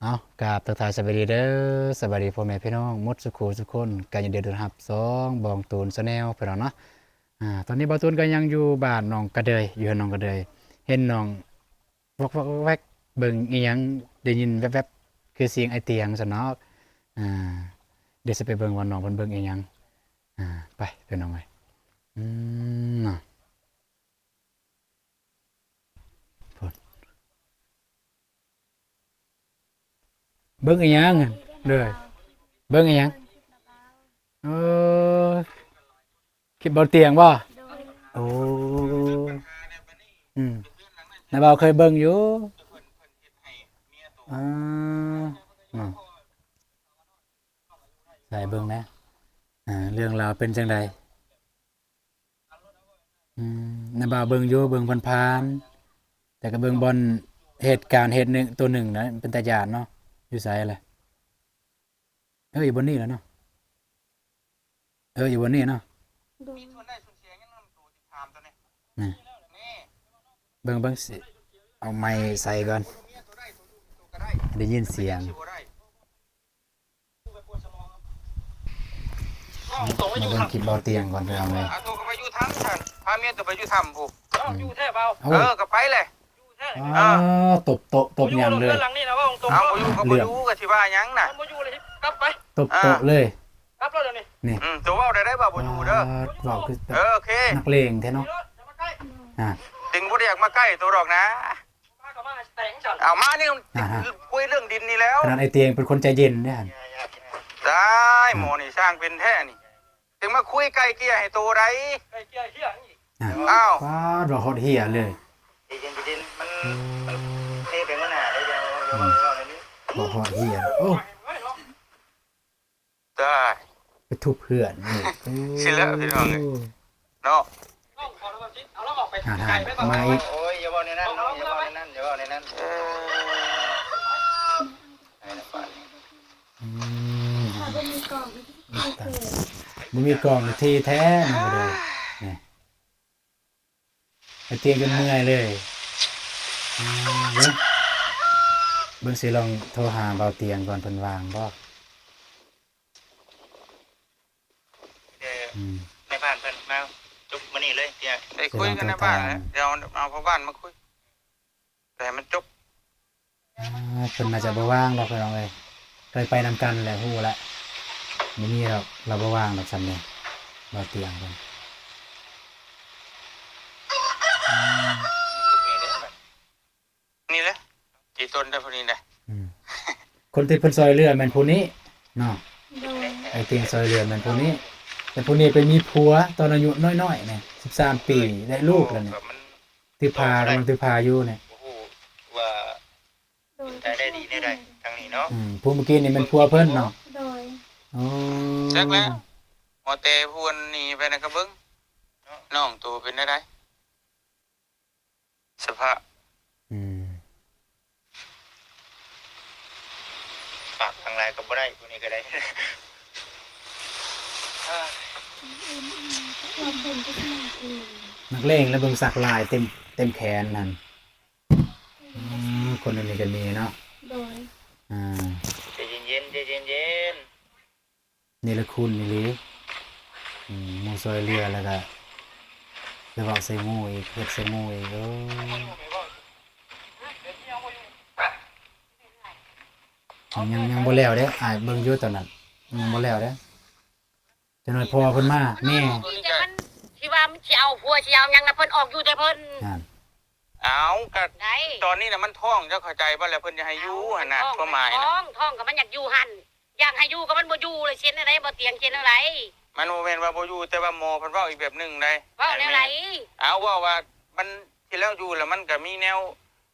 ເອົາ ກາບທັກທາຍສະບາຍດີເດີ ສະບາຍດີພໍ່ແມ່ພີ່ນ້ອງໝົດສູ່ຄູ່ສູ່ຄົນ ກະຍິນດີຕ້ອນຮັບຊ່ອງບອງຕູນ Channel ພີ່ນ້ອງເນາະ. ອາ ຕອນນີ້ບ່າວຕູນກໍຍັງຢູ່ບ້ານໜອງກະເດີຍ ຢູ່ເຮືອນໜອງກະເດີຍ ເຫັນນ້ອງ ວອກໆແວກໆ ເບິ່ງອີ່ຫຍັງ ໄດ້ຍິນແວບໆ ຄືສຽງອ້າຍຕຽງຊັ້ນເນາະ. ອາ ດຽວຊິໄປເບິ່ງວ່ານ້ອງເພິ່ນເບິ່ງອີ່ຫຍັງ. ອາ ໄປພີ່ນ້ອງເອີຍ ອືມ ເນາະ ພຸ້ນ ເບິ່ງອີ່ຫຍັງເດີ ເບິ່ງອີ່ຫຍັງ? ເອີ ຄລິບບ່າວຕຽງບໍ່? ໂດຍ ໂອ້ ອືມ ນ້າບ່າວເຄີຍເບິ່ງຢູ່. ອາ ເນາະ ໃສ່ເບິ່ງແດ່ ອາ ເລື່ອງລາວເປັນຈັ່ງໃດ? ອືມ ນ້າບ່າວເບິ່ງຢູ່ ເບິ່ງຜ່ານໆ ແຕ່ກໍເບິ່ງບ່ອນເຫດການເຫດໜຶ່ງ ໂຕໜຶ່ງນະ ເປັນຕາຢ້ານເນາະ. ຢູ່ໃສລະ? ເອີ ຢູ່ບ່ອນນີ້ລະເນາະ ເອີ ຢູ່ບ່ອນນີ້ເນາະ. ໂດຍ ນີ້ ເບິ່ງ ເບິ່ງ ຊິເອົາໄມໃສ່ກ່ອນ ໄດ້ຍິນສຽງ. ມາເບິ່ງຄລິບບ່າວຕຽງກ່ອນ ພີ່ນ້ອງເອີຍ. ອາ ໂຕກໍໄປຢູ່ຖ້ຳຊັ້ນ ພາເມຍໂຕໄປຢູ່ຖ້ຳພຸ້ນ. ເອີ ຢູ່ແທ້ເບົາ? ເອີ ກໍໄປແຫຼະ. ອາ ຕົບໂຕະຕົບຫຍັງເລີຍ. ເອົາ ບໍ່ຢູ່ກໍບໍ່ຢູ່ ກໍຊິວ່າຫຍັງນະ. ບໍ່ຢູ່ເລີຍ ກັບໄປ ຕົບໂຕະເລີຍ. ກັບແລ້ວນີ້ ນີ້ ອືມ ໂຕເວົ້າໄດ້ ໄດ້ວ່າບໍ່ຢູ່ເດີ. ເວົ້າຄື ເອີ ໂອເຄ ນັກເລງແທ້ເນາະ. ອາ ຈຶ່ງບໍ່ໄດ້ຢາກມາໃກ້ໂຕດອກນະ. ເອົາມານີ້ ອາຮະ ຄຸຍເລື່ອງດິນນີ້ແລ້ວ. ຂະໜາດອ້າຍຕຽງເປັນຄົນໃຈເຢັນເດ້ຫັ້ນ. ຕາຍ ອືມ ໝໍນີ້ຊ່າງເປັນແທ້ນີ້ ຈຶ່ງມາຄຸຍໄກ່ເກ່ຍໃຫ້ໂຕໃດ. ໄກ່ເກ່ຍເຮຍອີກ. ອາ ອ້າວ ປາດ ເວົ້າຮອດເຮຍເລີຍ. ໃຈເຢັນໆ ມັນ ອືມ ມັນເທໄປມື້ໜ້າເດີ. ຢ່າ ຢ່າເວົ້າ ອືມ ເວົ້າແນວນີ້ ເວົ້າຮອດເຮຍ. ໂອ້ ຕາຍ ໄປທຸບເຮືອນອີກ. ຊິແລ້ວພີ່ນ້ອງເອີຍ ເນາະ. ຫັ້ນໆ ມາອີກ. ໂອ້ຍ ຢ່າເວົ້າແນວນັ້ນເນາະ ຢ່າເວົ້າແນວນັ້ນ ຢ່າເວົ້າແນວນັ້ນ. ເອີ ອືມ ບໍ່ມີກ້ອງ ບໍ່ມີກ້ອງທີ່ແທ້ ມັນກໍໄດ້ ນີ້. ໄປຕຽງຈົນເມື່ອຍເລີຍ. ອືມ ເບິ່ງ ເບິ່ງຊິລອງໂທຫາບ່າວຕຽງກ່ອນ ເພິ່ນວ່າງບໍ່. ອືມ ໃນບ້ານເພິ່ນມາຈົບມື້ນີ້ເລີຍ. ໄດ້ຄຸຍກັນໃນບ້ານແຫຼະ ດຽວເອົາພໍ່ບ້ານມາຄຸຍ ແຕ່ໃຫ້ມັນຈົບ. ອ່າ ເພິ່ນໜ້າຈະບໍ່ວ່າງດອກ ພີ່ນ້ອງເອີຍ ເຄີຍໄປນຳກັນແຫຼະ ຮູ້ລະ. ບໍ່ມີດອກ ລາວບໍ່ວ່າງດອກຊ່ຳນີ້ ບ່າວຕຽງເພິ່ນ. ອືມ ນີ້ແຫຼະ ຈີຕົນໄດ້ຜູ້ນີ້ໄດ໋. ອືມ ຄົນທີ່ເພິ່ນຊ່ອຍເຫຼືອແມ່ນຜູ້ນີ້ເນາະ. ໂດຍ ໄອ້ຕຽງຊ່ອຍເຫຼືອແມ່ນຜູ້ນີ້ ແຕ່ຜູ້ນີ້ໄປມີຜົວຕອນອາຍຸນ້ອຍໆນີ້ ສິບສາມປີ ໄດ້ລູກແລ້ວນີ້. ຖືພາ ກຳລັງຖືພາຢູ່ນີ້ ບໍ່ຮູ້ວ່າ ໂດຍ ເປັນຕາຍໄດ້ດີແນວໃດທາງນີ້ເນາະ. ອືມ ຜູ້ເມື່ອກີ້ນີ້ແມ່ນຜົວເພິ່ນເນາະ. ໂດຍ ໂອ້ ຈັກແລ້ວ ວ່າແຕ່ຜູ້ໜີໄປນະ ກໍເບິ່ງ ເນາະ ນ້ອງໂຕເປັນແນວໃດ ສະພາບ. ອືມ ປາກທາງຫຼາຍກໍບໍ່ໄດ້ ຜູ້ນີ້ກໍໄດ້. ນັກເລງແລ້ວ ເບິ່ງສັກລາຍເຕັມ ເຕັມແຂນຫັ້ນ. ອືມ ຄົນອັນນີ້ກໍມີເນາະ. ໂດຍ ອ່າ ໃຈເຢັນໆ ໃຈເຢັນໆ. ເນລະຄຸນອີ່ຫຼີ ອືມ ໝູ່ຊ່ວຍເຫຼືອ ແລ້ວກະໄປເວົ້າໃສ່ໝູ່ອີກ ເຮັດໃສ່ໝູ່ອີກ. ໂອ້ ຍັງ ຍັງ ຍັງບໍ່ແລ້ວເດ້ ອ້າຍເບິ່ງຢູ່ຕອນນັ້ນ ຍັງບໍ່ແລ້ວເດ້. ຈັກໜ້ອຍພໍ່ເພິ່ນມາ ແມ່ ມີແຕ່ມັນຊິວ່າມັນຊິເອົາຜົວຊິເອົາຫຍັງນະ ເພິ່ນອອກຢູ່ແຕ່ເພິ່ນຫັ້ນ. ເອົ້າ ກໍໄດ້ ຕອນນີ້ນະມັນທ້ອງ ເຈົ້າເຂົ້າໃຈບໍ່ລະ? ເພິ່ນຢາກໃຫ້ຢູ່ຫັ້ນນະ ເອົ້າ ຄວາມໝາຍນະ ມັນທ້ອງ ທ້ອງກໍມັນຢາກຢູ່ຫັ້ນ ຢາກໃຫ້ຢູ່ກໍມັນບໍ່ຢູ່ ແລ້ວຊິເຮັດແນວໃດ ບໍ່ຕຽງ ຊິເຮັດແນວໃດ? ມັນບໍ່ແມ່ນວ່າບໍ່ຢູ່ ແຕ່ວ່າໝໍເພິ່ນເວົ້າອີກແບບໜຶ່ງໃດ໋. ເວົ້າແນວໃດ? ເອົາ ເວົ້າວ່າມັນ ທີ່ແລ້ວຢູ່ແລ້ວມັນກໍມີແນວ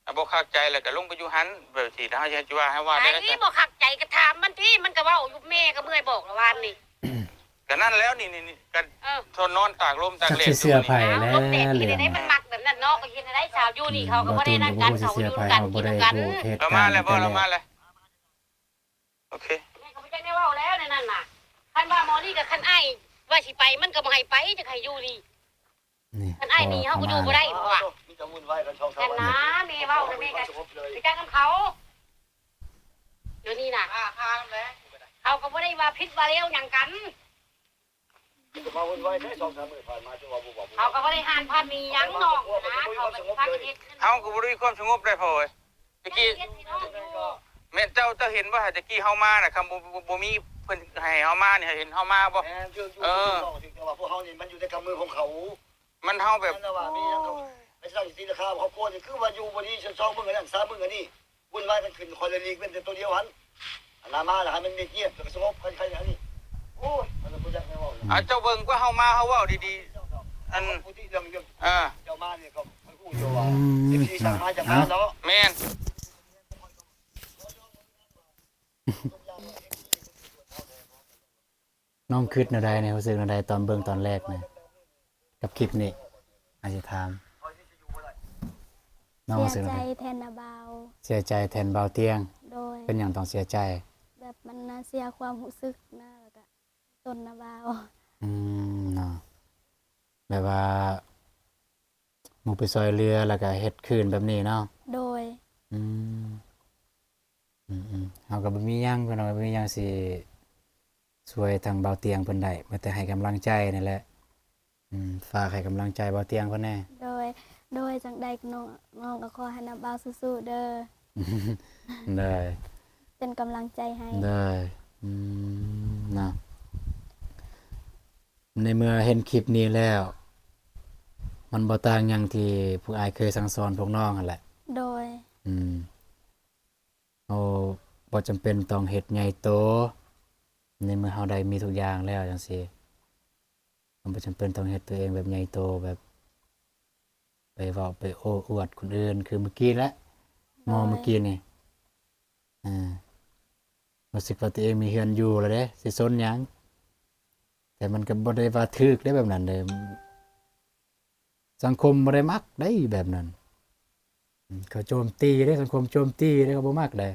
ອ່າ ບໍ່ຄັກໃຈ ແລ້ວກໍລົງໄປຢູ່ຫັ້ນ ແບບຊີ້ ແລ້ວເຮົາຊິວ່າ ເຮົາວ່າໄດ້ ບໍ່ຄັກໃຈກໍຖາມມັນຕິ ມັນກໍເວົ້າຢູ່ ແມ່ກໍເມື່ອຍບອກລະວານນີ້. ກໍນັ້ນແລ້ວ ນີ້ ນີ້ ນີ້ ກໍ ເອີ ທົນນອນຕາກລົມຕາກແດດ ຈັກຊິເຊື່ອໃຜແລ້ວ ລົມແດດເຮັດໄດ້ ມັນມັກແບບນັ້ນເນາະ ກໍເຮັດໄດ້ ຊາວຢູ່ນີ້ເຂົາກໍບໍ່ໄດ້ນັ້ນກັນ ເຂົາຢູ່ນຳກັນ ເຂົາກໍບໍ່ໄດ້ເຮັດການ ເຂົາມາແລ້ວ ເຂົາມາແລ້ວ. ໂອເຄ ແມ່ກໍບໍ່ຈັກແນວເວົ້າແລ້ວໃນນັ້ນນະ ຄັນວ່າໝໍນີ້ກໍ ຄັນອ້າຍວ່າຊິໄປ ມັນກໍບໍ່ໃຫ້ໄປ ຈັກໃຫ້ຢູ່ນີ້. ນີ້ ຄັນອ້າຍໜີເຮົາກໍຢູ່ບໍ່ໄດ້ ເພາະວ່າມີແຕ່ວຸ່ນວາຍກັນສອງສາມວັນ ນັ້ນນະ ແມ່ເວົ້າ ແລ້ວແມ່ກໍໄປຈັກນຳເຂົາ. ເຂົາກໍບໍ່ໄດ້ວ່າຜິດວ່າແລ້ວຫຍັງກັນ ມາວຸ່ນວາຍແທ້ ສອງສາມມື້ຜ່ານມາ ຈະວ່າບໍ່ເວົ້າ ເຂົາກໍບໍ່ໄດ້ຫ້າມພາມີຫຍັງນ້ອງນະ ເຂົາກໍພາກັນເຮັດ ເຮົາກໍບໍ່ໄດ້ມີຄວາມສະຫງົບໄດ໋ພໍ່ເອີຍ ຕະກີ້ ແມ່ນເຈົ້າ ເຈົ້າເຫັນບໍ່ ແຕ່ກີ້ເຮົາມານະ ຄັນບໍ່ ບໍ່ ບໍ່ມີເພິ່ນໃຫ້ເຮົາມານີ້ ເຫັນເຮົາມາບໍ່ ແມ່ນ ເອີ ແຕ່ວ່າພວກເຮົານີ້ມັນຢູ່ໃນກຳມືຂອງເຂົາ ມັນເຮົາແບບ ແມ່ນແລ້ວວ່າມີຫຍັງກໍໄປສ້າງສິລະຄາບຄອບຄົວນີ້ ຄືວ່າຢູ່ບໍ່ດີສອງມື້ອັນນັ້ນ ສາມມື້ອັນນີ້ ວຸ່ນວາຍກັນຂຶ້ນ ຂ້ອຍລະຫຼີກເວັ້ນແຕ່ໂຕດຽວຫັ້ນ ອັນນາມາລະໃຫ້ມັນງຽບໆ ແລ້ວກໍສະຫງົບ ໃຄໆ ອັນນີ້ ໂອ້ຍ ມັນບໍ່ຈັກແນວເວົ້າ ອາ ເຈົ້າເບິ່ງກວ່າເຮົາມາເຮົາເວົ້າດີໆ ອັນ ເວົ້າປົກກະຕິເລື່ອງ ເລື່ອງ ອ່າ ເຈົ້າມານີ້ກໍຂ້ອຍຮູ້ຢູ່ວ່າ ອືມ ເອັຟຊີ ສັ່ງມາຈາກມາເນາະ ແມ່ນ ນ້ອງຄິດແນວໃດໃນ ຮູ້ສຶກແນວໃດຕອນເບິ່ງຕອນແລກນະ ກັບຄລິບນີ້ ອາດຊິຖາມ ນ້ອງຮູ້ສຶກແນວໃດ? ເສຍໃຈແທນນ້າບ່າວ ເສຍໃຈແທນບ່າວຕຽງ ໂດຍ ເປັນຫຍັງຕ້ອງເສຍໃຈ? ແບບມັນນະເສຍຄວາມຮູ້ສຶກນະ ແລ້ວກະຕົນນ້າບ່າວ ອືມ ເນາະ ແບບວ່າ ໝູ່ໄປຊ່ອຍເຫຼືອ ແລ້ວກະເຮັດຄືນແບບນີ້ເນາະ ໂດຍ ອືມ ອືມໆ ເຮົາກໍບໍ່ມີຫຍັງ ພີ່ນ້ອງ ບໍ່ມີຫຍັງຊິຊ່ວຍທາງບ່າວຕຽງເພິ່ນໄດ້ ມີແຕ່ໃຫ້ກຳລັງໃຈນີ້ແຫຼະ ອືມ ຝາກໃຫ້ກຳລັງໃຈບ່າວຕຽງເພິ່ນແດ່ ໂດຍ ໂດຍ ຈັ່ງໃດນ້ອງ ນ້ອງກໍຂໍໃຫ້ນ້າບ່າວສູ້ໆເດີ ໂດຍ ເປັນກຳລັງໃຈໃຫ້ ໂດຍ ອືມ ເນາະ ໃນເມື່ອເຫັນຄລິບນີ້ແລ້ວ ມັນບໍ່ຕ່າງຫຍັງທີ່ພວກອ້າຍເຄີຍສັ່ງສອນພວກນ້ອງຫັ້ນແຫຼະ ໂດຍ ອືມ ເຮົາບໍ່ຈຳເປັນຕ້ອງເຮັດໃຫຍ່ໂຕ ໃນເມື່ອເຮົາໄດ້ມີທຸກຢ່າງແລ້ວຈັ່ງຊີ້ ເຮົາບໍ່ຈຳເປັນຕ້ອງເຮັດຕົວເອງແບບໃຫຍ່ໂຕ ແບບໄປເວົ້າໄປໂອ້ອວດຄົນອື່ນ ຄືມື້ກີ້ແຫຼະ ໂດຍ ໝໍມື້ກີ້ນີ້ ອ່າ ຮູ້ສຶກວ່າຕົວເອງມີເຮືອນຢູ່ແລ້ວເດ້ ຊິຊົນຫຍັງ ແຕ່ມັນກໍບໍ່ໄດ້ວ່າຖືກເດ້ແບບນັ້ນເດ້ ສັງຄົມບໍ່ໄດ້ມັກໄດ໋ແບບນັ້ນ ເຂົາໂຈມຕີເດ້ ສັງຄົມໂຈມຕີເດ້ ເຂົາບໍ່ມັກເດ້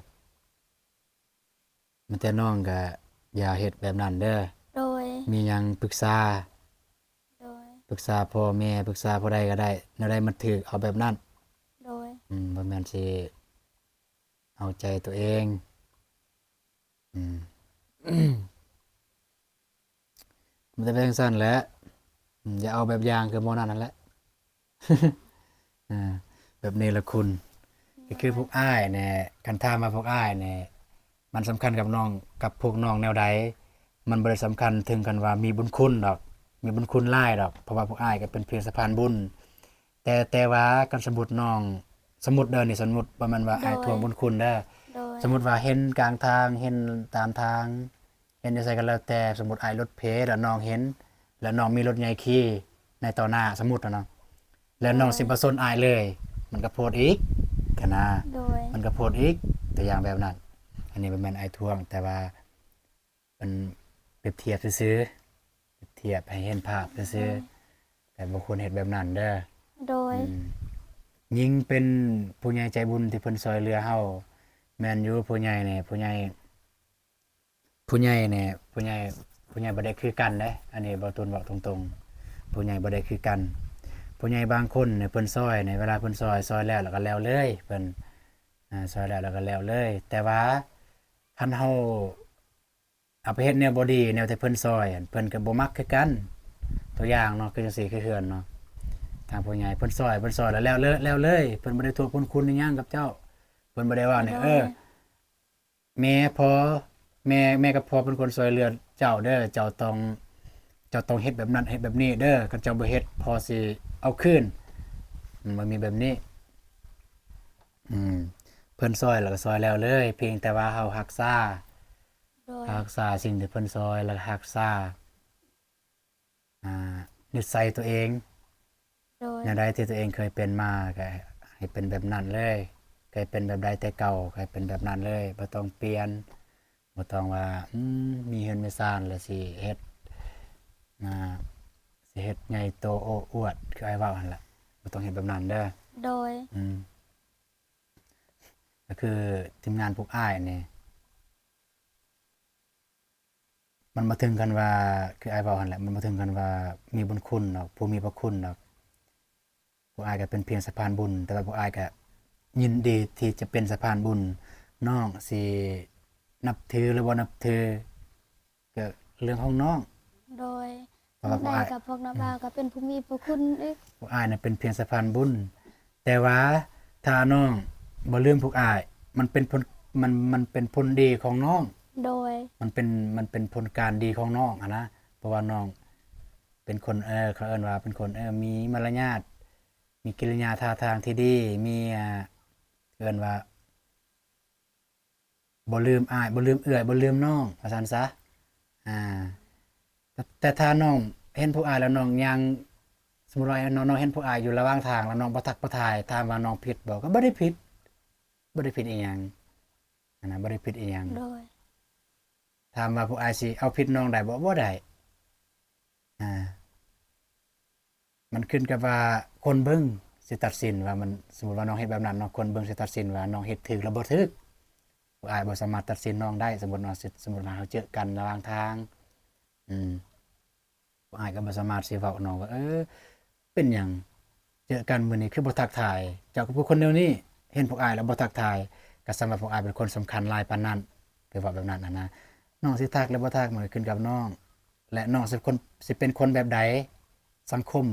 ມີແຕ່ນ້ອງກະຢ່າເຮັດແບບນັ້ນເດີ ໂດຍ ມີຫຍັງປຶກສາ ໂດຍ ປຶກສາພໍ່ແມ່ ປຶກສາຜູ້ໃດກໍໄດ້ ແນວໃດມັນຖືກເອົາແບບນັ້ນ ໂດຍ ອືມ ບໍ່ແມ່ນຊິເອົາໃຈຕົວເອງ ອືມ ມັນຈະເປັນຈັ່ງຊັ້ນແຫຼະ ອືມ ຢ່າເອົາແບບຢ່າງຄືໝໍນັ້ນຫັ້ນແຫຼະ ອ່າ ແບບເນລະຄຸນ ກໍຄືພວກອ້າຍນີ້ ຄັນຖາມວ່າພວກອ້າຍນີ້ ມັນສຳຄັນກັບນ້ອງ ກັບພວກນ້ອງແນວໃດ? ມັນບໍ່ໄດ້ສຳຄັນເຖິງຂັ້ນວ່າມີບຸນຄຸນດອກ ມີບຸນຄຸນຫຼາຍດອກ ເພາະວ່າພວກອ້າຍກໍເປັນພຽງສະພານບຸນ ແຕ່ ແຕ່ວ່າຄັນສົມມຸດນ້ອງ ສົມມຸດເດີ ນີ້ສົມມຸດ ບໍ່ແມ່ນວ່າ ໂດຍ ອ້າຍທວງບຸນຄຸນເດີ ໂດຍ ສົມມຸດວ່າເຫັນກາງທາງ ເຫັນຕາມທາງ ເຫັນຢູ່ໃສກໍແລ້ວແຕ່ ສົມມຸດອ້າຍລົດເພ ແລ້ວນ້ອງເຫັນ ແລ້ວນ້ອງມີລົດໃຫຍ່ຂີ່ໃນຕໍ່ໜ້າ ສົມມຸດນະເນາະ ແລ້ວນ້ອງ ໂດຍ ຊິບໍ່ຊົນອ້າຍເລີຍ ມັນກໍໂພດອີກ ກະນະ ໂດຍ ມັນກໍໂພດອີກ ຕົວຢ່າງແບບນັ້ນ ອັນນີ້ບໍ່ແມ່ນອ້າຍທວງ ແຕ່ວ່າ ເປັນປຽບທຽບຊື່ໆ ປຽບທຽບໃຫ້ເຫັນພາບຊື່ໆ ໂດຍ ແຕ່ບໍ່ຄວນເຮັດແບບນັ້ນເດີ ໂດຍ ອືມ ຍິ່ງເປັນຜູ້ໃຫຍ່ໃຈບຸນທີ່ເພິ່ນຊ່ອຍເຫຼືອເຮົາ ແມ່ນຢູ່ ຜູ້ໃຫຍ່ນີ້ ຜູ້ໃຫຍ່ ຜູ້ໃຫຍ່ນີ້ ຜູ້ໃຫຍ່ ຜູ້ໃຫຍ່ບໍ່ໄດ້ຄືກັນເດ້ ອັນນີ້ບ່າວຕູນເວົ້າຕົງໆ ຜູ້ໃຫຍ່ບໍ່ໄດ້ຄືກັນ ຜູ້ໃຫຍ່ບາງຄົນນີ້ເພິ່ນຊ່ອຍນີ້ ເວລາເພິ່ນຊ່ອຍ ຊ່ອຍແລ້ວ ແລ້ວກໍແລ້ວເລີຍ ເພິ່ນ ອ່າ ຊ່ອຍແລ້ວ ແລ້ວກໍແລ້ວເລີຍ ແຕ່ວ່າຄັນເຮົາ ເອົາໄປເຮັດແນວບໍ່ດີ ແນວທີ່ເພິ່ນຊ່ອຍ ເພິ່ນກໍບໍ່ມັກຄືກັນ ຕົວຢ່າງເນາະ ຄືຈັ່ງຊີ້ ຄືເຮືອນເນາະ ທາງຜູ້ໃຫຍ່ເພິ່ນຊ່ອຍ ເພິ່ນຊ່ອຍແລ້ວ ແລ້ວເລີຍ ແລ້ວເລີຍ ເພິ່ນບໍ່ໄດ້ທວງບຸນຄຸນອີ່ຫຍັງກັບເຈົ້າ ເພິ່ນບໍ່ໄດ້ວ່ານີ້ ໂດຍ ເອີ ແມ່ພໍ່ ແມ່ ແມ່ກັບພໍ່ເປັນຄົນຊ່ວຍເຫຼືອເຈົ້າເດີ ເຈົ້າຕ້ອງ ເຈົ້າຕ້ອງເຮັດແບບນັ້ນ ເຮັດແບບນີ້ເດີ ຄັນເຈົ້າບໍ່ເຮັດ ພໍ່ຊິເອົາຄືນ ມັນມີແບບນີ້ ອືມ ເພິ່ນຊ່ອຍແລ້ວກໍຊ່ອຍແລ້ວເລີຍ ພຽງແຕ່ວ່າເຮົາຮັກສາ ໂດຍ ຮັກສາສິ່ງທີ່ເພິ່ນຊ່ອຍ ແລ້ວກໍຮັກສາ ອ່າ ນິດໄສຕົວເອງ ໂດຍ ແນວໃດທີ່ຕົວເອງເຄີຍເປັນມາ ກໍໃຫ້ເປັນແບບນັ້ນເລີຍ ເຄີຍເປັນແບບໃດແຕ່ເກົ່າ ກໍໃຫ້ເປັນແບບນັ້ນເລີຍ ບໍ່ຕ້ອງປ່ຽນ ບໍ່ຕ້ອງວ່າ ອືມ ມີເຮືອນມີຊານແລ້ວຊິເຮັດ ອ່າ ຊິເຮັດໃຫຍ່ໂຕໂອ້ອວດ ຄືອ້າຍເວົ້າຫັ້ນລະ ບໍ່ຕ້ອງເຮັດແບບນັ້ນເດີ ໂດຍ ອືມ ກໍຄືທີມງານພວກອ້າຍນີ້ ມັນບໍ່ເຖິງຂັ້ນວ່າ ຄືອ້າຍເວົ້າຫັ້ນແຫຼະ ມັນບໍ່ເຖິງຂັ້ນວ່າມີບຸນຄຸນດອກ ຜູ້ມີພະຄຸນດອກ ພວກອ້າຍກໍເປັນພຽງສະພານບຸນ ແຕ່ວ່າພວກອ້າຍກໍຍິນດີທີ່ຈະເປັນສະພານບຸນ ນ້ອງຊິ ນັບຖືຫຼືບໍ່ນັບຖື ກໍເລື່ອງຂອງນ້ອງ. ໂດຍ ເພາະວ່າພວກອ້າຍ ນ້ອງໄດ້ກັບພວກນ້າບ່າວກໍເປັນຜູ້ມີພະຄຸນອີກ. ພວກອ້າຍນະເປັນພຽງສະພານບຸນ ແຕ່ວ່າຖ້ານ້ອງບໍ່ລືມພວກອ້າຍ ມັນເປັນຜົນ ມັນ ມັນເປັນຜົນດີຂອງນ້ອງ. ໂດຍ ມັນເປັນ ມັນເປັນຜົນການດີຂອງນ້ອງຫັ້ນນະ ເພາະວ່ານ້ອງເປັນຄົນ ເອີ ເຂົາເອີ້ນວ່າເປັນຄົນ ເອີ ມີມາລະຍາດ ມີກິລິຍາທ່າທາງທີ່ດີ ມີ ອ່າ ເອີ້ນວ່າ ບໍ່ລືມອ້າຍ ບໍ່ລືມເອື້ອຍ ບໍ່ລືມນ້ອງ ວ່າຊັ້ນຊະ. ອ່າ ແຕ່ ແຕ່ຖ້ານ້ອງເຫັນພວກອ້າຍແລ້ວ ນ້ອງຍ່າງ ສົມມຸດວ່ານ້ອງ ນ້ອງເຫັນພວກອ້າຍຢູ່ລະຫວ່າງທາງ ແລ້ວນ້ອງບໍ່ທັກບໍ່ທາຍ ຖາມວ່ານ້ອງຜິດບໍ່? ກໍບໍ່ໄດ້ຜິດ ບໍ່ໄດ້ຜິດອີ່ຫຍັງຫັ້ນນະ ບໍ່ໄດ້ຜິດອີ່ຫຍັງ. ໂດຍ ຖາມວ່າພວກອ້າຍຊິເອົາຜິດນ້ອງໄດ້ບໍ່? ບໍ່ໄດ້. ອ່າ ມັນຂຶ້ນກັບວ່າຄົນເບິ່ງຊິຕັດສິນວ່າມັນ ສົມມຸດວ່ານ້ອງເຮັດແບບນັ້ນເນາະ ຄົນເບິ່ງຊິຕັດສິນວ່ານ້ອງເຮັດຖືກຫຼືບໍ່ຖືກ. ພວກອ້າຍບໍ່ສາມາດຕັດສິນນ້ອງໄດ້. ສົມມຸດວ່າ ສົມມຸດວ່າເຮົາເຈີກັນລະຫວ່າງທາງ ອືມ ພວກອ້າຍກໍບໍ່ສາມາດຊິເວົ້ານ້ອງວ່າ ເອີ ເປັນຫຍັງເຈີກັນມື້ນີ້ຄືບໍ່ທັກທາຍ? ເຈົ້າກໍເປັນຄົນແນວນີ້ ເຫັນພວກອ້າຍແລ້ວບໍ່ທັກທາຍ ກໍສ່ຳວ່າພວກອ້າຍເປັນຄົນສຳຄັນຫຼາຍປານນັ້ນ ຄືເວົ້າແບບນັ້ນຫັ້ນນະ. ນ້ອງຊິທັກຫຼືບໍ່ທັກ ມັນກໍຂຶ້ນກັບນ້ອງ ແລະ ນ້ອງຊິເປັນຄົນ ຊິເປັນຄົນແບບໃດ ສັງຄົມ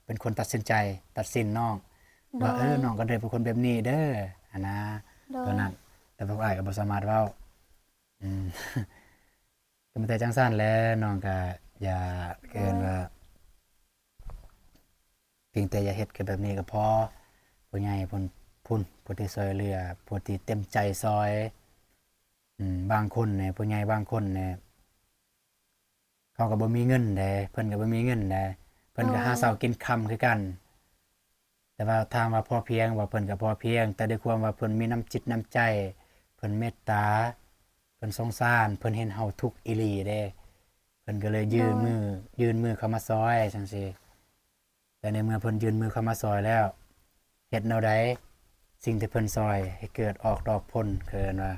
ເປັນຄົນຕັດສິນໃຈ ຕັດສິນນ້ອງ ໂດຍ ວ່າ ເອີ ນ້ອງກໍໄດ້ເປັນຄົນແບບນີ້ເດີ ຫັ້ນນະ. ໂດຍ ຕົວນັ້ນ ແຕ່ພວກອ້າຍກໍບໍ່ສາມາດເວົ້າ ອືມ ກໍມີແຕ່ຈັ່ງຊັ້ນແຫຼະ ນ້ອງກໍຢ່າ ໂດຍ ເອີ້ນວ່າ ພຽງແຕ່ຢ່າເຮັດກັນແບບນີ້ກໍພໍ. ຜູ້ໃຫຍ່ພຸ້ນ ພຸ້ນ ຜູ້ທີ່ຊ່ວຍເຫຼືອ ຜູ້ທີ່ເຕັມໃຈຊ່ອຍ ອືມ ບາງຄົນນີ້ ຜູ້ໃຫຍ່ບາງຄົນນີ້ ເຂົາກໍບໍ່ມີເງິນເດ້ ເພິ່ນກໍບໍ່ມີເງິນເດ້ ເພິ່ນກໍ ໂດຍ ຫາເຊົ້າກິນຄ່ຳຄືກັນ. ແຕ່ວ່າຖາມວ່າພໍພຽງບໍ່? ເພິ່ນກໍພໍພຽງ ແຕ່ດ້ວຍຄວາມວ່າເພິ່ນມີນ້ຳຈິດນ້ຳໃຈ ເພິ່ນເມດຕາ ເພິ່ນສົງສານ ເພິ່ນເຫັນເຮົາທຸກອີ່ຫຼີເດ້ ເພິ່ນກໍເລີຍຍື່ນ ໂດຍ ມື ຍື່ນມືເຂົ້າມາຊ່ອຍຈັ່ງຊີ້. ແຕ່ໃນເມື່ອເພິ່ນຍື່ນມືເຂົ້າມາຊ່ອຍແລ້ວ ເຮັດແນວໃດສິ່ງທີ່ເພິ່ນຊ່ອຍໃຫ້ເກີດອອກດອກຜົນ ເອີ້ນວ່າ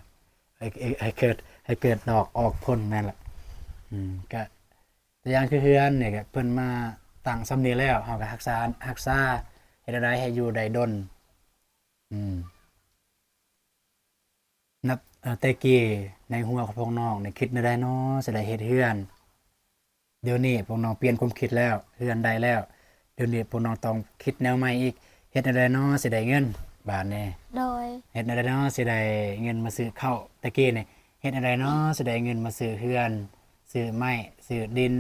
ໃຫ້ ໃຫ້ ໃຫ້ເກີດ ໃຫ້ເກີດດອກອອກຜົນນັ້ນລະ. ອືມ ກະຕົວຢ່າງຄືເຮືອນນີ້ ກະເພິ່ນມາຕັ້ງຊ່ຳນີ້ແລ້ວ ເຮົາກະຮັກສາ ຮັກສາ ເຮັດແນວໃດໃຫ້ຢູ່ໄດ້ດົນ. ອືມ ນັບ ເອີ ແຕ່ກີ້ໃນຫົວຂອງພວກນ້ອງນີ້ຄິດແນວໃດນໍ ຊິໄດ້ເຮັດເຮືອນ? ດຽວນີ້ພວກນ້ອງປ່ຽນຄວາມຄິດແລ້ວ ເຮືອນໄດ້ແລ້ວ ດຽວນີ້ພວກນ້ອງຕ້ອງຄິດແນວໃໝ່ອີກ ເຮັດແນວໃດນໍຊິໄດ້ເງິນບາດນີ້? ໂດຍ ເຮັດແນວໃດນໍຊິໄດ້ເງິນມາຊື້ເຂົ້າ? ແຕ່ກີ້ນີ້ ເຮັດແນວໃດນໍຊິໄດ້ເງິນມາຊື້ເຮືອນ ຊື້ໄມ້ ຊື້ດິນ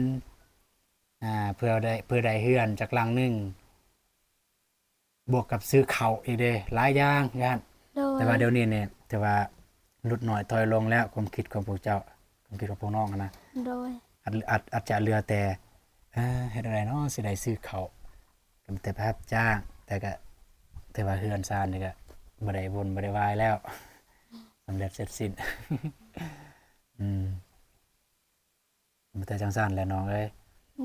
ອ່າ ເພື່ອໄດ້ ເພື່ອໄດ້ເຮືອນຈັກຫຼັງໜຶ່ງ ບວກກັບຊື້ເຂົ້າອີກເດ້ ຫຼາຍຢ່າງຢູ່ຫັ້ນ. ໂດຍ ແຕ່ວ່າດຽວນີ້ນີ້ ຖືວ່າຫຼຸດນ້ອຍຖອຍລົງແລ້ວ ຄວາມຄິດຂອງພວກເຈົ້າ ຄວາມຄິດຂອງພວກນ້ອງຫັ້ນນະ. ໂດຍ ອາດ ອາດ ອາດຈະເຫຼືອແຕ່ ເອີ ເຮັດແນວໃດນໍຊິໄດ້ຊື້ເຂົ້າ ກໍມີແຕ່ໄປຮັບຈ້າງ ແຕ່ກໍຖືວ່າເຮືອນຊານນີ້ກໍບໍ່ໄດ້ວຸ່ນບໍ່ໄດ້ວາຍແລ້ວ ສຳເລັດເສັດສິ້ນ. ອືມ ມີແຕ່ຈັ່ງຊັ້ນແຫຼະນ້ອງເອີຍ.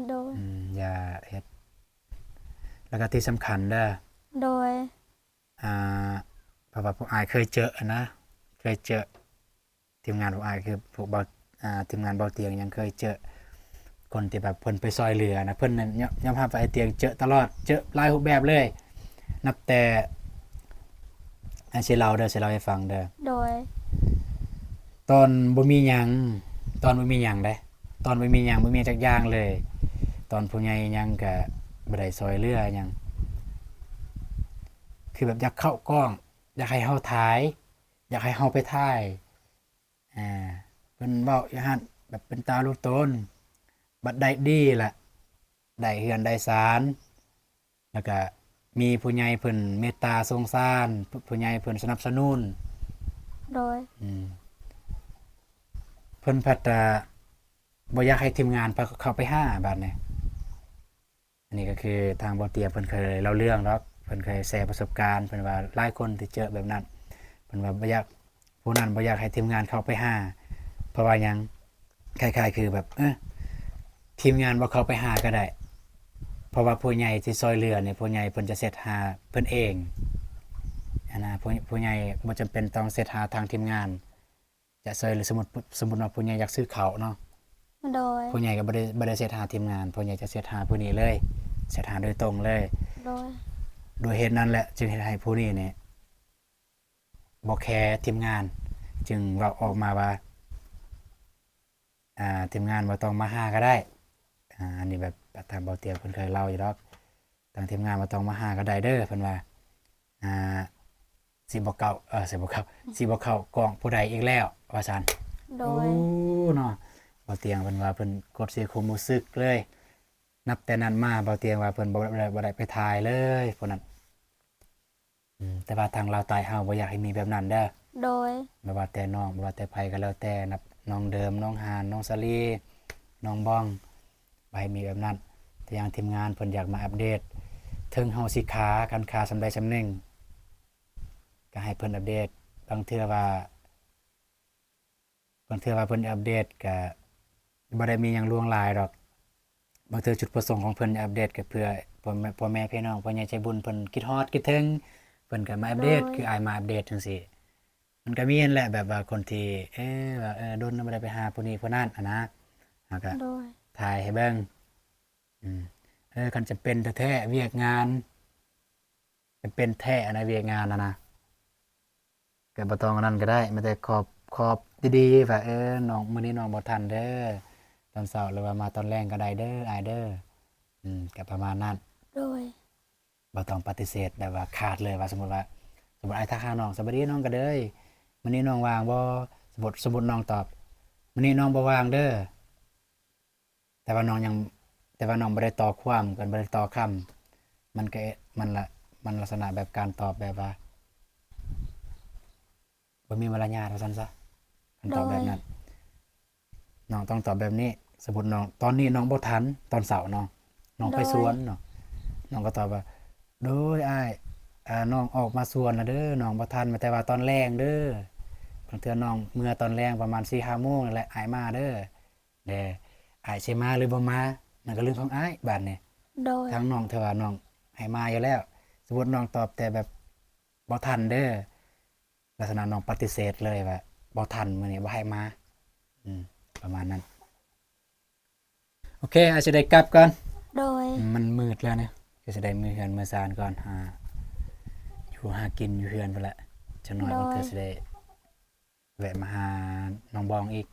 ໂດຍ ອືມ ຢ່າເຮັດ ແລ້ວກໍທີ່ສຳຄັນເດີ. ໂດຍ ອ່າ ເພາະວ່າພວກອ້າຍເຄີຍເຈີນະ ເຄີຍເຈີ ທີມງານພວກອ້າຍ ຄືພວກເບົາ ອ່າ ທີມງານເບົາຕຽງຫຍັງເຄີຍເຈີ ຄົນທີ່ແບບເພິ່ນໄປຊ່ອຍເຫຼືອນະ ເພິ່ນນັ້ນຍອມ ຍອມຮັບວ່າອ້າຍຕຽງເຈີຕະຫຼອດ ເຈີຫຼາຍຮູບແບບເລີຍ ນັບແຕ່ ອັນ ຊິເລົ່າເດີ ຊິເລົ່າໃຫ້ຟັງເດີ. ໂດຍ ຕອນບໍ່ມີຫຍັງ ຕອນບໍ່ມີຫຍັງເດ້ ຕອນບໍ່ມີຫຍັງ ບໍ່ມີຫຍັງຈັກຢ່າງເລີຍ ຕອນຜູ້ໃຫຍ່ຫຍັງກະບໍ່ໄດ້ຊ່ອຍເຫຼືອຫຍັງ ຄືແບບຢາກເຂົ້າກ້ອງ ຢາກໃຫ້ເຮົາຖ່າຍ ຢາກໃຫ້ເຮົາໄປຖ່າຍ ອ່າ ເພິ່ນເວົ້າຢູ່ຫັ້ນ ແບບເປັນຕາລູກໂຕນ ບັດໄດ້ດີລະ ໄດ້ເຮືອນໄດ້ຊານ ແລ້ວກະມີຜູ້ໃຫຍ່ເພິ່ນເມດຕາສົງສານ ຜູ້ໃຫຍ່ເພິ່ນສະໜັບສະໜູນ. ໂດຍ ອືມ ເພິ່ນພັດ ອ່າ ບໍ່ຢາກໃຫ້ທີມງານພາເຂົ້າໄປຫາບາດນີ້. ອັນນີ້ກໍຄືທາງບໍ່ຕຽງເພິ່ນເຄີຍເລົ່າເລື່ອງດອກ ເພິ່ນເຄີຍແຊປະສົບການ ເພິ່ນວ່າຫຼາຍຄົນທີ່ເຈີແບບນັ້ນ ເພິ່ນວ່າບໍ່ຢາກ ຜູ້ນັ້ນບໍ່ຢາກໃຫ້ທີມງານເຂົ້າໄປຫາ ເພາະວ່າຫຍັງ ຄ້າຍໆຄືແບບ ເອີ ທີມງານບໍ່ເຂົ້າໄປຫາກໍໄດ້ ເພາະວ່າຜູ້ໃຫຍ່ທີ່ຊ່ອຍເຫຼືອນີ້ ຜູ້ໃຫຍ່ເພິ່ນຈະເສັດຫາເພິ່ນເອງຫັ້ນນະ ຜູ້ ຜູ້ໃຫຍ່ບໍ່ຈຳເປັນຕ້ອງເສັດຫາທາງທີມງານ ຈະຊ່ອຍ ສົມມຸດ ສົມມຸດວ່າຜູ້ໃຫຍ່ຢາກຊື້ເຂົ້າເນາະ ໂດຍ ຜູ້ໃຫຍ່ກໍບໍ່ໄດ້ ບໍ່ໄດ້ເສັດຫາທີມງານ ຜູ້ໃຫຍ່ຈະເສັດຫາຜູ້ນີ້ເລີຍ ເສັດຫາໂດຍຕົງເລີຍ. ໂດຍ ໂດຍເຫດນັ້ນແຫຼະ ຈຶ່ງເຮັດໃຫ້ຜູ້ນີ້ນີ້ບໍ່ແຄທີມງານ ຈຶ່ງເວົ້າອອກມາວ່າ ອ່າ ທີມງານບໍ່ຕ້ອງມາຫາກໍໄດ້. ອ່າ ອັນນີ້ແບບທາງເບົາຕຽງເພິ່ນເຄີຍເລົ່າຢູ່ດອກ, ທາງທີມງານບໍ່ຕ້ອງມາຫາກໍໄດ້ເດີ ເພິ່ນວ່າ ອ່າ ຊິບໍ່ເຂົ້າ ເອີ ຊິບໍ່ເຂົ້າ ຊິບໍ່ເຂົ້າກ້ອງຜູ້ໃດອີກແລ້ວ ວ່າຊັ້ນ. ໂດຍ ໂອ້ ເນາະ ເບົາຕຽງເພິ່ນວ່າເພິ່ນກົດເສຍຄວາມຮູ້ສຶກເລີຍ. ນັບແຕ່ນັ້ນມາ ເບົາຕຽງວ່າເພິ່ນບໍ່ ບໍ່ໄດ້ໄປຖ່າຍເລີຍຜູ້ນັ້ນ. ອືມ ແຕ່ວ່າທາງລາວໃຕ້ເຮົາບໍ່ຢາກໃຫ້ມີແບບນັ້ນເດີ. ໂດຍ ບໍ່ວ່າແຕ່ນ້ອງ ບໍ່ວ່າແຕ່ໃຜກໍແລ້ວແຕ່ ນັບນ້ອງເດີມ ນ້ອງຫານ ນ້ອງສາລີ ນ້ອງບອງ ບໍ່ໃຫ້ມີແບບນັ້ນ. ແຕ່ຢ່າງທີມງານເພິ່ນຢາກມາອັບເດດ ເຖິງເຮົາຊິຄາ ຄັນຄາສ່ຳໃດສ່ຳໜຶ່ງ ກໍໃຫ້ເພິ່ນອັບເດດ. ບາງເທື່ອວ່າ ບາງເທື່ອວ່າເພິ່ນອັບເດດກະບໍ່ໄດ້ມີຫຍັງຫຼວງຫຼາຍດອກ. ບາງເທື່ອຈຸດປະສົງຂອງເພິ່ນອັບເດດກະເພື່ອພໍ່ແມ່ ພໍ່ແມ່ພີ່ນ້ອງ ຜູ້ໃຫຍ່ໃຈບຸນເພິ່ນຄິດຮອດຄິດເຖິງ ເພິ່ນກະມາອັບເດດ ໂດຍ ຄືອ້າຍມາອັບເດດຈັ່ງຊີ້. ມັນກະມີຫັ້ນແຫຼະ ແບບວ່າຄົນທີ່ ເອີ ວ່າ ເອີ ດົນບໍ່ໄດ້ໄປຫາຜູ້ນີ້ຜູ້ນັ້ນຫັ້ນນະ ເຮົາກະ ໂດຍ ຖ່າຍໃຫ້ເບິ່ງ. ອືມ ເອີ ຄັນຈຳເປັນແທ້ໆ ວຽກງານ ຈຳເປັນແທ້ນະ ວຽກງານຫັ້ນນະ ກໍບໍ່ຕ້ອງອັນນັ້ນກໍໄດ້ ມີແຕ່ຂອບ ຂອບດີໆ ວ່າ ເອີ ນ້ອງ ມື້ນີ້ນ້ອງບໍ່ທັນເດີ ຕອນເຊົ້າ ຫຼືວ່າມາຕອນແລງກໍໄດ້ເດີ ອ້າຍເດີ. ອືມ ກໍປະມານນັ້ນ. ໂດຍ ບໍ່ຕ້ອງປະຕິເສດແບບວ່າຂາດເລີຍ ວ່າສົມມຸດວ່າ ສົມມຸດອ້າຍທັກຫານ້ອງ ສະບາຍດີນ້ອງກະເດີຍ ມື້ນີ້ນ້ອງວ່າງບໍ່? ສົມມຸດ ສົມມຸດນ້ອງຕອບ ມື້ນີ້ນ້ອງບໍ່ວ່າງເດີ ແຕ່ວ່ານ້ອງຍັງ ແຕ່ວ່ານ້ອງບໍ່ໄດ້ຕໍ່ຄວາມ ກັນ ບໍ່ໄດ້ຕໍ່ຄຳ ມັນກະ ມັນລະ ມັນລັກສະນະແບບການຕອບແບບວ່າບໍ່ມີມາລະຍາດວ່າຊັ້ນຊະ ຄັນຕອບແບບນັ້ນ. ໂດຍ ນ້ອງຕ້ອງຕອບແບບນີ້ ສົມມຸດນ້ອງ ຕອນນີ້ນ້ອງບໍ່ທັນ ຕອນເຊົ້າເນາະ ນ້ອງໄປ ໂດຍ ສວນເນາະ ນ້ອງກໍຕອບວ່າ ໂດຍອ້າຍ ອ່າ ນ້ອງອອກມາສວນແລ້ວເດີ ນ້ອງບໍ່ທັນ ແຕ່ວ່າຕອນແລງເດີ ບາງເທື່ອນ້ອງເມືອຕອນແລງປະມານສີ່ຫ້າໂມງນີ້ແຫຼະ ອ້າຍມາເດີ ແລະ ອ້າຍຊິມາຫຼືບໍ່ມາ ມັນກໍເລື່ອງຂອງອ້າຍບາດນີ້. ໂດຍ ທາງນ້ອງ ເທື່ອວ່ານ້ອງໃຫ້ມາຢູ່ແລ້ວ ສົມມຸດນ້ອງຕອບແຕ່ແບບບໍ່ທັນເດີ ລັກສະນະນ້ອງປະຕິເສດເລີຍວ່າບໍ່ທັນ ມື້ນີ້ບໍ່ໃຫ້ມາ ອືມ ປະມານນັ້ນ. ໂອເຄ ອ້າຍຊິໄດ້ກັບກ່ອນ. ໂດຍ ອືມ ມັນມືດແລ້ວນີ້ ກໍຊິໄດ້ເມືອເຮືອນເມືອຊານກ່ອນ ຫາຢູ່ຫາກິນຢູ່ເຮືອນພຸ້ນແຫຼະ ຈັກໜ້ອຍມັນ ໂດຍ ກໍຊິໄດ້ ແວະມາຫານ້ອງບອງອີກ.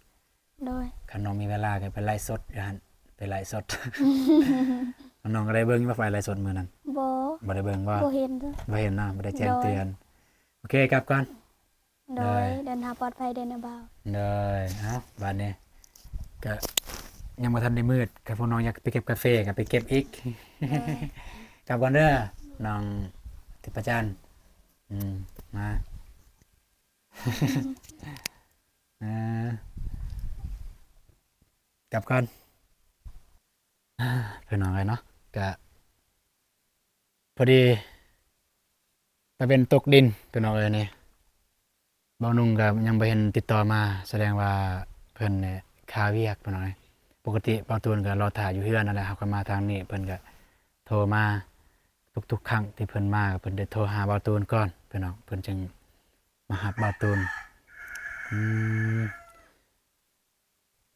ໂດຍ ຄັນນ້ອງມີເວລາກໍໄປໄລຟ໌ສົດຢູ່ຫັ້ນ ໄປໄລຟ໌ສົດ ນ້ອງກໍໄດ້ເບິ່ງຢູ່ບໍ່ ໄປໄລຟ໌ສົດມື້ນັ້ນ? ບໍ່ ບໍ່ໄດ້ເບິ່ງບໍ່? ບໍ່ເຫັນເດີ ບໍ່ເຫັນເນາະ ບໍ່ໄດ້ແຈ້ງເຕືອນ. ໂດຍ ໂອເຄ ກັບກ່ອນ. ໂດຍ ໂດຍ ເດີນທາງປອດໄພເດີນະບ່າວ. ໂດຍ ເອົ້າ ບາດນີ້ກໍຍັງບໍ່ທັນໄດ້ມືດ ຄັນພວກນ້ອງຢາກໄປເກັບກາເຟກໍໄປເກັບອີກ. ໂດຍ ກັບກ່ອນເດີ ນ້ອງທິບປະຈັນ. ອືມ ມາ ເອີ ກັບກ່ອນ ພີ່ນ້ອງເອີຍເນາະ ກະພໍດີຕາເວັນຕົກດິນ ພີ່ນ້ອງເອີຍ. ນີ້ບ່າວນຸ່ງກະຍັງບໍ່ເຫັນຕິດຕໍ່ມາ ສະແດງວ່າເພິ່ນນີ້ຄາວຽກ ພີ່ນ້ອງເອີຍ. ປົກກະຕິບ່າວຕູນກະລໍຖ້າຢູ່ເຮືອນຫັ້ນແຫຼະ ເຮົາກໍມາທາງນີ້ ເພິ່ນກະໂທມາ ທຸກໆຄັ້ງທີ່ເພິ່ນມາ ເພິ່ນໄດ້ໂທຫາບ່າວຕູນກ່ອນ ພີ່ນ້ອງ ເພິ່ນຈຶ່ງມາຮັບບ່າວຕູນ. ອືມ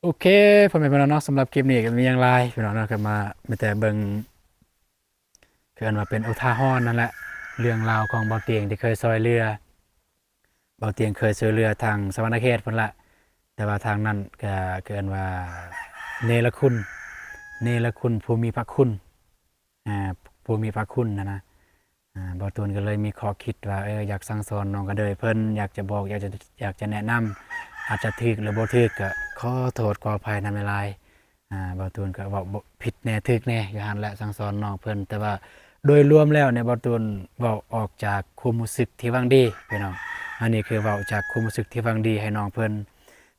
ໂອເຄ ພໍ່ແມ່ພີ່ນ້ອງເນາະ ສຳລັບຄລິບນີ້ກໍມີຫຍັງຫຼາຍ ພີ່ນ້ອງເນາະ ກໍມາ ມີແຕ່ເບິ່ງ ຄືເອີ້ນວ່າເປັນອຸທາຫອນນັ້ນແຫຼະ ເລື່ອງລາວຂອງບ່າວຕຽງທີ່ເຄີຍຊ່ອຍເຫຼືອ ບ່າວຕຽງເຄີຍຊ່ອຍເຫຼືອທາງສະຫວັນນະເຂດພຸ້ນລະ ແຕ່ວ່າທາງນັ້ນກໍ ກໍເອີ້ນວ່າເນລະຄຸນ ເນລະຄຸນຜູ້ມີພະຄຸນ ອ່າ ຜູ້ມີພະຄຸນຫັ້ນນະ. ອ່າ ບ່າວຕູນກໍເລີຍມີຂໍ້ຄິດວ່າ ເອີ ຢາກສັ່ງສອນນ້ອງກະເດີຍເພິ່ນ ຢາກຈະບອກ ຢາກຈະ ຢາກຈະແນະນຳ ອາດຈະຖືກຫຼືບໍ່ຖືກ ກໍຂໍໂທດຂໍອະໄພນຳຫຼາຍໆ. ອ່າ ບ່າວຕູນກໍເວົ້າ ເວົ້າຜິດແດ່ຖືກແດ່ຢູ່ຫັ້ນແຫຼະ ສັ່ງສອນນ້ອງເພິ່ນ ແຕ່ວ່າໂດຍລວມແລ້ວນີ້ ບ່າວຕູນເວົ້າອອກຈາກຄວາມຮູ້ສຶກທີ່ຫວັງດີ ພີ່ນ້ອງ. ອັນນີ້ຄືເວົ້າຈາກຄວາມຮູ້ສຶກທີ່ຫວັງດີໃຫ້ນ້ອງເພິ່ນ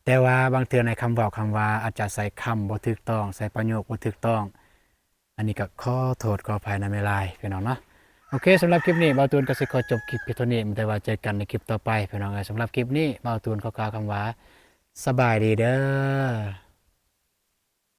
ແຕ່ວ່າບາງເທື່ອໃນຄຳເວົ້າຄຳວ່າອາດຈະໃຊ້ຄຳບໍ່ຖືກຕ້ອງ ໃຊ້ປະໂຫຍກບໍ່ຖືກຕ້ອງ ອັນນີ້ກໍຂໍໂທດຂໍອະໄພນຳຫຼາຍໆ ພີ່ນ້ອງເນາະ. ໂອເຄ ສຳລັບຄລິບນີ້ ບ່າວຕູນກໍຊິຂໍຈົບຄລິບພຽງເທົ່ານີ້ ແຕ່ວ່າເຈີກັນໃນຄລິບຕໍ່ໄປ ພີ່ນ້ອງເອີຍ. ສຳລັບຄລິບນີ້ ບ່າວຕູນຂໍກ່າວຄຳວ່າ ສະບາຍດີເດີ.